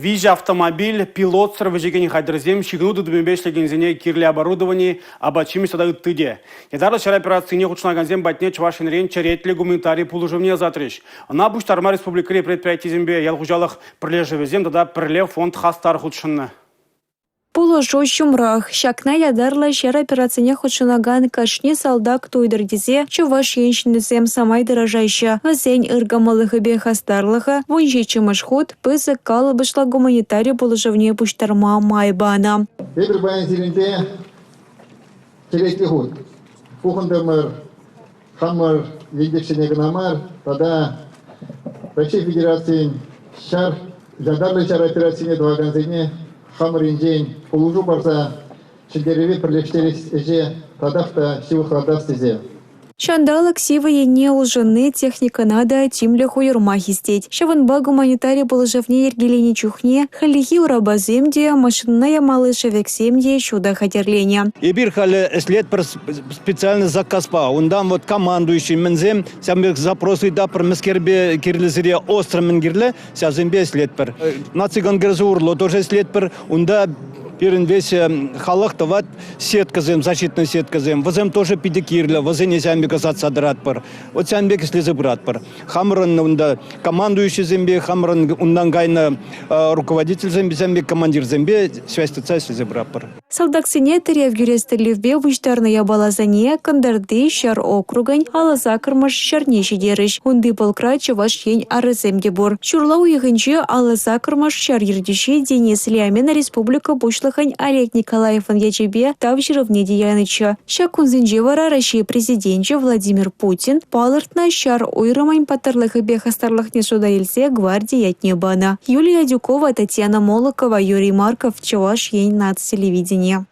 Виҫӗ автомобиль, пилотсӑр вӗҫекен хатӗрсем, ҫыхӑну тытӑмӗпе ӗҫлекенсене кирлӗ оборудовани, апат-ҫимӗҫ тата ытти те. Ятарлӑ ҫар операцине хутшӑнакансем патне Чӑваш Енрен черетлӗ гуманитари пулӑшӑвне ӑсатрӗҫ. Ӑна пуҫтарма республикӑри предприятисемпе ял хуҫалӑх пӗрлешӗвӗсем тата «Пӗрле» фонд хастар хутшӑннӑ. Пулӑшу ҫумрах. Ҫакна ятарлӑ ҫар операцине хутшӑнакан кашни салтак туйтӑр тесе Чӑваш Ен ҫыннисем самай тӑрӑшаҫҫӗ. Вӗсен ыр кӑмӑллӑхӗпе хастарлӑхӗ 17-мӗш хут пысӑк калӑпӑшлӑ гуманитари пулӑшӑвне пуҫтарма май панӑ. Эпир паян сирӗнпе черетлӗ хут пухӑнтӑмӑр. Хамӑр ентешсене кӑна мар, тата Раҫҫей Федерацийӗн ҫар ятарлӑ ҫар операцине тӑвакансене хамӑр енчен пулӑшу парса ҫӗнтерӗве пӗрлештерес ӗҫе татах та ҫывӑхлатас тесе. Ҫанталӑк сивӗ енне улшӑнни техникӑна та тимлӗх уйӑрма хистет. Ҫавӑнпа гуманитари пулӑшӑвне йӗркеленӗ чухне хӗллехи урапасем те, машинӑна ямалли шӗвексем те ҫутӑ хатӗрленӗ. Эпир халӗ ӗҫлетпӗр специальный заказпа. Унтан вот командующий мӗнсем, ҫавӑн пек запрос ыйтатпӑр, мӗскерпе кирлӗ сире, остро мӗн кирлӗ, ҫавсемпе ӗҫлетпӗр. Наци конгресӗ урлӑ тоже ӗҫлетпӗр. Унта пирӗн весь халӑх тӑвать сеткӑсем, защитный сеткӑсем. Вӗсем тоже питӗ кирлӗ, вӗсене ҫавӑн пек ӑсатса тӑратпӑр. Вот ҫавӑн пек ӗҫлесе пыратпӑр. Хамӑрӑн унта командующисемпе, хамӑрӑн унтан кайнӑ руководительсемпе, ҫавӑн пек командирсемпе связь тытса ӗҫлесе пыратпӑр. Салтаксене тӗрев кӳрес тӗллевпе пуҫтарнӑ япаласене Кӑнтӑрти ҫар округӗн 58-мӗш ҫарне ҫитерӗҫ. Унти полкра Чӑваш Ен арӗсем те пур. Ҫурла уйӑхӗнче 58-мӗш ҫар ертӳҫи Денис Лямин республика Пуҫлӑхӗн Олег Николаевӑн ячӗпе Тав ҫырӑвне те янӑччӗ. Ҫак кунсенче вара Раҫҫей Президенчӗ Владимир Путин палӑртнӑ ҫар уйрӑмӗн паттӑрлӑхӗпе хастарлӑхне шута илсе гварди ятне панӑ. Юлия Адюкова, Татьяна Молокова, Юрий Марков, Чӑваш Ен наци телевиденийӗ.